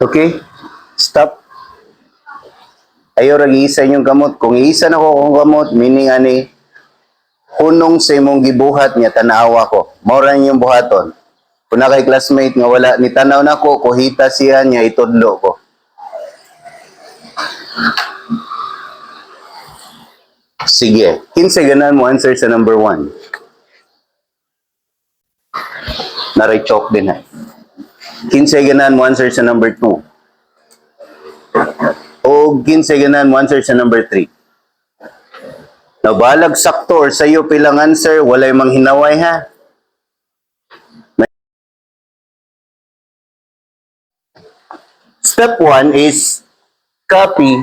Okay? Stop. Ayaw ra giisa inyong kamot. Kung iisa na ko akong kamot, meaning ani, hunong sa imong gibuhat niya, tanawa ko. Mao ra inyong buhaton. Kung na kay classmate nga wala ni tanaw nako, kuhita siya niya, itudlo ko. Sige. Kinsa ganan mo answer sa number 1? Naray chalk din ha. Kinsa ganan mo answer sa number 2? O kinsa ganan mo answer sa number 3? Nabalag sakto or sayo pilang answer, walay manghinaway ha. Step 1 is copy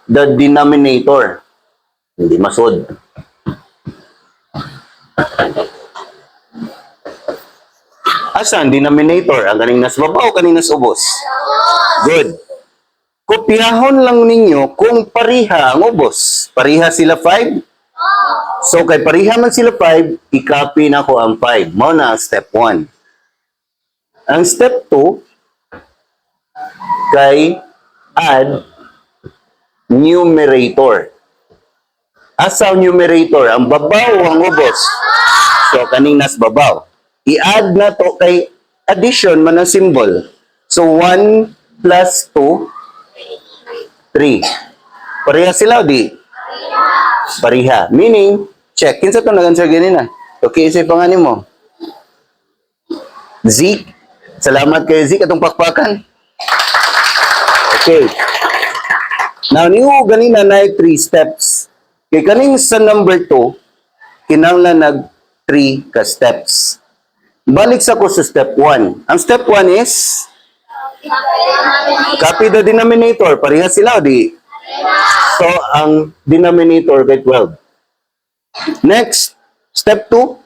the denominator. Hindi masod. Asa ang denominator? Ang kaning nas baba o kaning nas ubos? Good. Kopyahon lang ninyo kung pariha ang ubos. Pariha sila 5? So kay pariha man sila 5, i-copy na ko ang 5. Mao na ang step 1. Ang step 2 kay add numerator. Asa ang numerator? Ang babaw o ang ubos? So kaning nas babaw. I-add na to kay addition man ang symbol. So 1 plus 2, 3. Pareha sila o di? Pareha. Meaning, check. Kinsa to nag-answer ganina? Okay, isay pa nga nimo. Zeke. Salamat kay Zeke atong pakpakan. Okay. Now, niyo ganina na 3 steps. Kay kaning sa number 2, kinahanglan nag 3 ka steps. Balik sa ko sa step 1. Ang step 1 is copy the denominator. Pareha sila, o di? So, ang denominator kay 12. Next, step 2,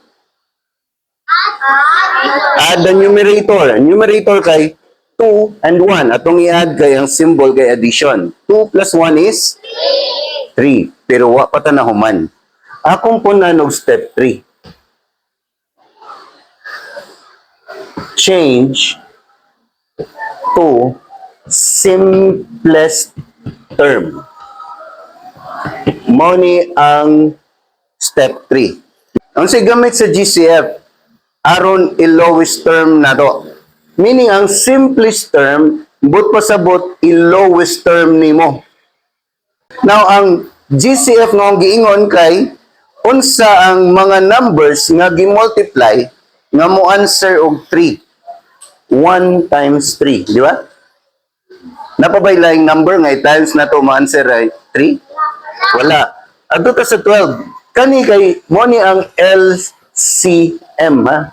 add the numerator. Numerator kay 2 and 1. Atong i-add kay ang symbol kay addition. 2 plus 1 is 3. Pero wa pa ta nahuman. Akong punan og step 3. Change to simplest term. Mao ni ang step 3. Ang say gamit sa GCF aron i-lowest term na to. Meaning ang simplest term, but pasabot i-lowest term nimo. Now ang GCF nga ang giingon kay unsa ang mga numbers nga gi-multiply nga mo answer og 3. 1 times 3, di ba? Napabay laing number nga i-times na to ma-answer ay 3? Wala. Adto ta sa 12. Kani kay mo ni ang LCM ha.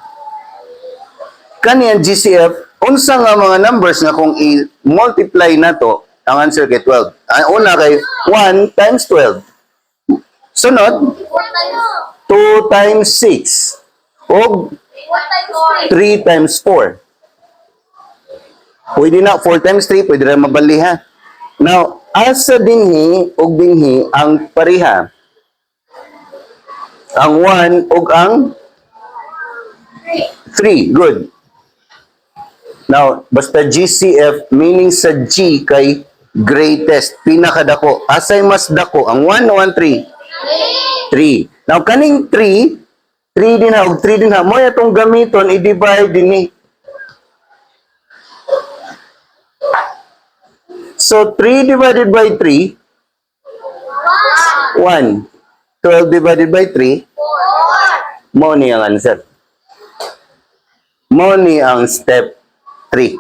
Kani ang GCF unsa nga mga numbers nga kung i-multiply na to ang answer kay 12. Ang una kay 1 times 12. Sunod 2 times 6 og 3 times 4. Pwede na 4 times 3, pwede na mabali ha. Now, asa dinhi og dinhi ang pareha? Ang 1 og ang 3. Good. Now, basta GCF, meaning sa G kay greatest, pinakadako. Asay mas dako? Ang 1 o ang 3? 3. Now, kaning 3, 3 din ha, og 3 din ha, mo atong gamiton, i-divide din ni. So, 3 divided by 3, 1. 12 divided by 3, 4. Mo ni ang answer. Mo ni ang step 3.